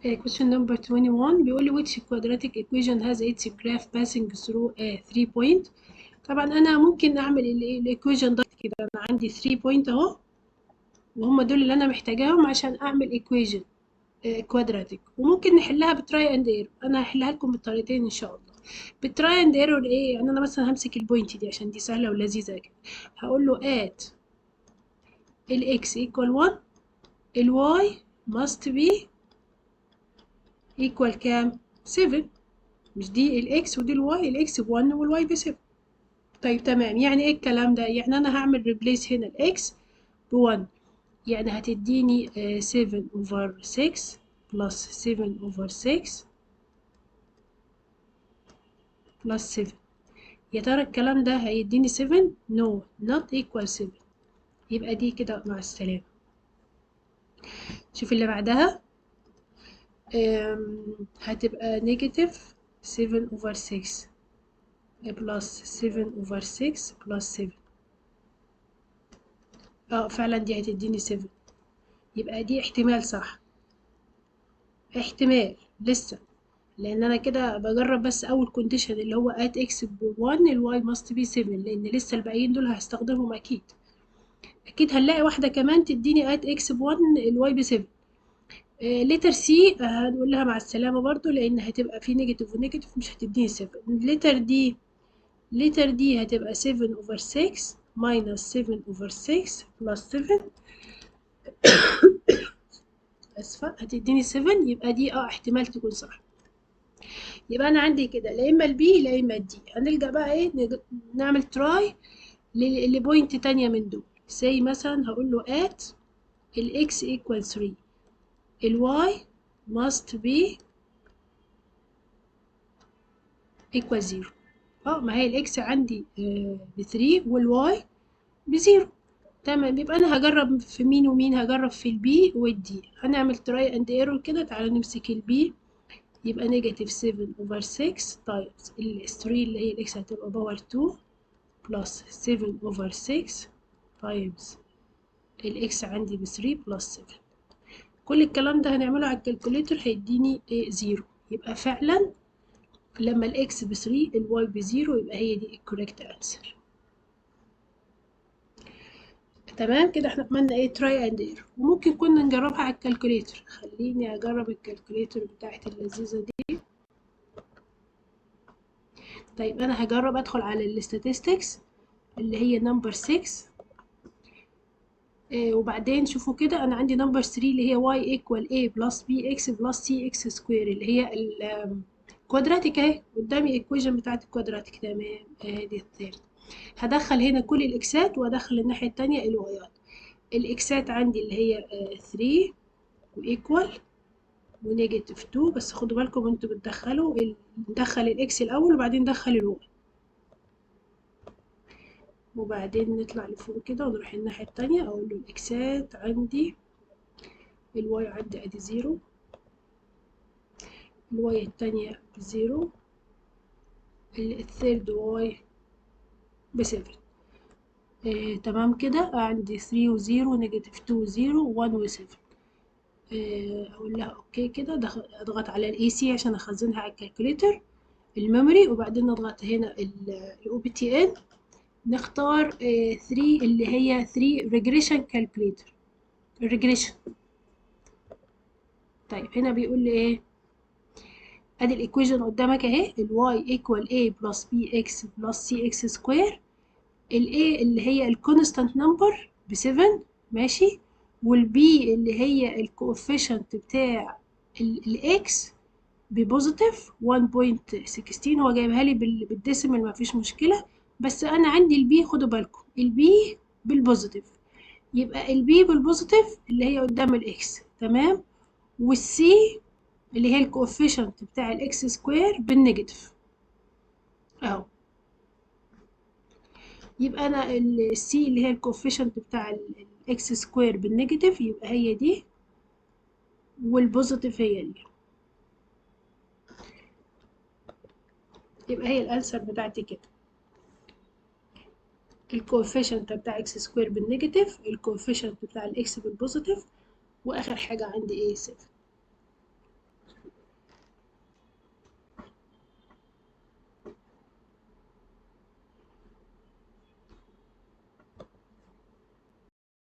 Question number 21 بيقول لي which quadratic equation has its graph passing through a 3 point. طبعا انا ممكن اعمل ال equation ده كده، انا عندي 3 point اهو، وهم دول اللي انا محتاجاهم عشان اعمل equation quadratic، وممكن نحلها ب try and error. انا هحلها لكم بالطريقتين ان شاء الله. بال try and error ايه يعني؟ انا مثلا همسك ال point دي عشان دي سهله ولذيذه كده، هقول له at ال x equal 1 ال y must be equal كام؟ 7. مش دي ال x ودي ال y؟ ال x ب 1 وال y ب 7. طيب تمام، يعني ايه الكلام ده؟ يعني انا هعمل replace هنا ال x ب 1، يعني هتديني 7 over 6 plus 7 over 6 plus 7. يا ترى الكلام ده هيديني 7؟ no، not equal 7. يبقى دي كده مع السلامة. شوف اللي بعدها، هتبقى negative 7 over 6 plus 7 over 6 plus 7. فعلا دي هتديني 7، يبقى دي احتمال صح، احتمال لسه، لان انا كده بجرب بس اول condition اللي هو at x ب 1 ال y must be 7، لان لسه الباقيين دول هستخدمهم اكيد. اكيد هنلاقي واحده كمان تديني at x ب 1 ال y ب 7. letter C هنقول لها مع السلامه برضو، لان هتبقى في negative و negative مش هتديني 7. letter D، letter D هتبقى 7 over 6 minus 7 over 6 plus 7، اسفه، هتديني 7. يبقى دي احتمال تكون صح. يبقى انا عندي كده لا اما ال B لا اما ال D. هنلجأ بقى ايه؟ نعمل try ل point تانية من دول. say مثلا هقول له at ال x equal 3 ال y must be equal 0. ما هي ال x عندي ب 3 وال y ب 0. تمام، يبقى انا هجرب في مين ومين؟ هجرب في ال B وال D. هنعمل try and error كده. تعالوا نمسك ال B، يبقى negative 7 over 6 times ال 3 اللي هي ال x هتبقى power 2 plus 7 over 6 times ال x عندي ب 3 plus 7. كل الكلام ده هنعمله على ال calculator هيديني ايه؟ 0. يبقى فعلا لما ال x ب 3 ال y ب 0، يبقى هي دي ال correct answer. تمام كده، احنا عملنا ايه؟ try and error، وممكن كنا نجربها على ال calculator. خليني اجرب ال calculator بتاعت اللذيذه دي. طيب انا هجرب ادخل على ال statistics اللي هي number 6، وبعدين شوفوا كده انا عندي number 3 اللي هي y equal a plus bx plus cx square اللي هي ال quadratic اهي قدامي، equation بتاعت ال quadratic. تمام، ادي ال third. هدخل هنا كل الاكسات وادخل الناحية التانية الوايات. الاكسات عندي اللي هي 3 و equal و negative 2، بس خدوا بالكم انتوا بتدخلوا ندخل ال x الاول وبعدين ندخل ال y، وبعدين نطلع لفوق كده ونروح الناحية التانية. اقول له الاكسات عندي، ال y عندي ادي zero، ال y التانية ب zero، ال third y ب 7. تمام كده، عندي 3 و 0، negative 2 0، 1 و 7. اقول لها okay كده، اضغط على ال AC عشان اخزنها على ال calculator ال memory، وبعدين نضغط هنا ال OPTN، نختار 3 اللي هي 3 regression calculator regression. طيب هنا بيقول لي ايه؟ ادي ال equation قدامك اهي، ال y equal a plus bx plus cx square، ال a اللي هي ال constant number ب 7، ماشي، وال b اللي هي ال coefficient بتاع ال x ب positive 1.16، هو جايبها لي بال decimal ما فيش مشكله، بس انا عندي ال b، خدوا بالكم ال b بال positive، يبقى ال b بال positive اللي هي قدام ال x، تمام، وال c اللي هي ال coefficient بتاع ال x square بال negative اهو. يبقى انا ال c اللي هي ال coefficient بتاع ال x square بال negative، يبقى هي دي، وال positive هي دي، يبقى هي ال answer بتاعتي كده. ال coefficient بتاع x square بال negative، ال coefficient بتاع ال x بال positive، واخر حاجه عندي ايه؟ 7.